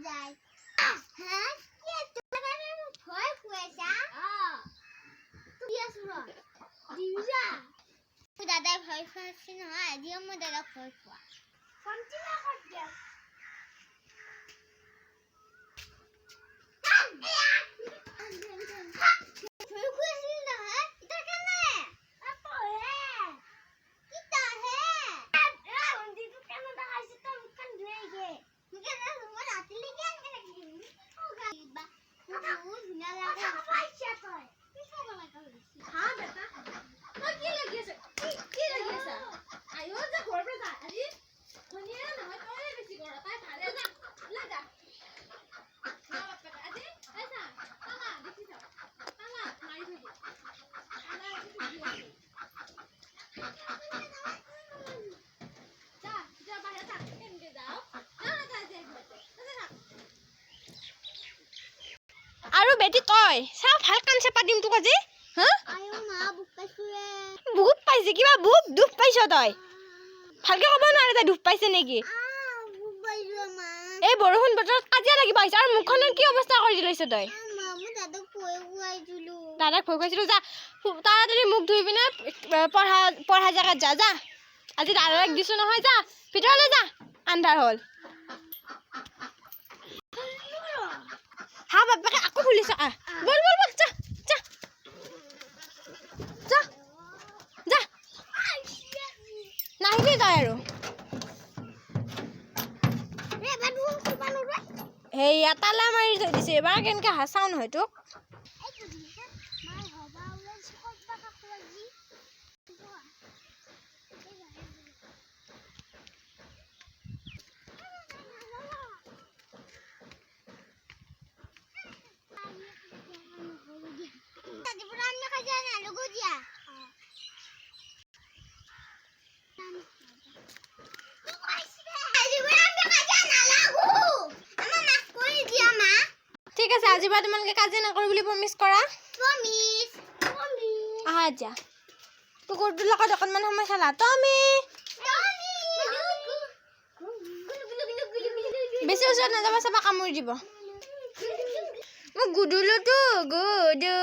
যায়। হা, কি তোমাৰ ভয় খুৱাইছা? তুমি আছো ৰ দিউজা। দাদাই ভয় খুৱাইছে নহয়, আজিও মই দাদাক ভয় খোৱা। দিয়া, ভয় খুৱাইছিল নহয় এতিয়া কেনে? কিতাহে ধুনীয়া লাগে। হা বেটা, তই কি লাগি আছে? কি কি লাগি আছা? আইঅ, যা ঘৰৰ পৰা যা। আজি ঘৈণীয়েৰে নহয়, তয়ে বেছি কৰ। তাই ভালে, যা, ওলাই যা। যা বাপেকে। আজি এই চা, তালা দেখিছ? তালা মাৰি থৈ দি। তালা আজি খুলি আছে। যা, যা, বাহিৰত থাক। কেনকে যাওঁ? যা না, যা আজি ঘৰতে। তাতে থাক। আৰু বেটি, তই চা, ভাল কাণ চেপা দিম তোক আজি। হা, বহুত পাইছে কিবা, বহুত দুখ পাইছ তই। ভালকে ক'ব নোৱাৰে তই, দুখ পাইছে নেকি? এই বৰষুণ বতৰত কাজিয়া লাগিব আহিছ আৰু মুখখনৰ কি অৱস্থা কৰি লৈছ তই? দাদাক ভয় খুৱাইছিলো। যা, তাড়াতাড়ি মুখ ধুই পিনে পঢ়া পঢ়া জেগাত যা। যা, আজি দাদাক দিছো নহয়, যা, ভিতৰলৈ যা, আন্ধাৰ হ'ল। হা বাপেকে, আকৌ খুলিছ। আহ, বল বল বল, যা যা যা যা, নাহিবি তই আৰু। সেয়া তালা মাৰি থৈ দিছে, এবাৰ কেনেকে হাঁচাও নহয় তোক। ঠিক আছে, আজিৰ পৰা তোমালোকে কাজিয়া নকৰো বুলি প্ৰমিছ কৰা। আহা যা, কুকুৰটোৰ লগত অকণমান সময় খেলা। টমি, বেছি ওচৰত নাযাবা, চাবা কামুৰি দিব। মোক গুডুলোতো গুডু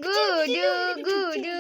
গুডু গুডু।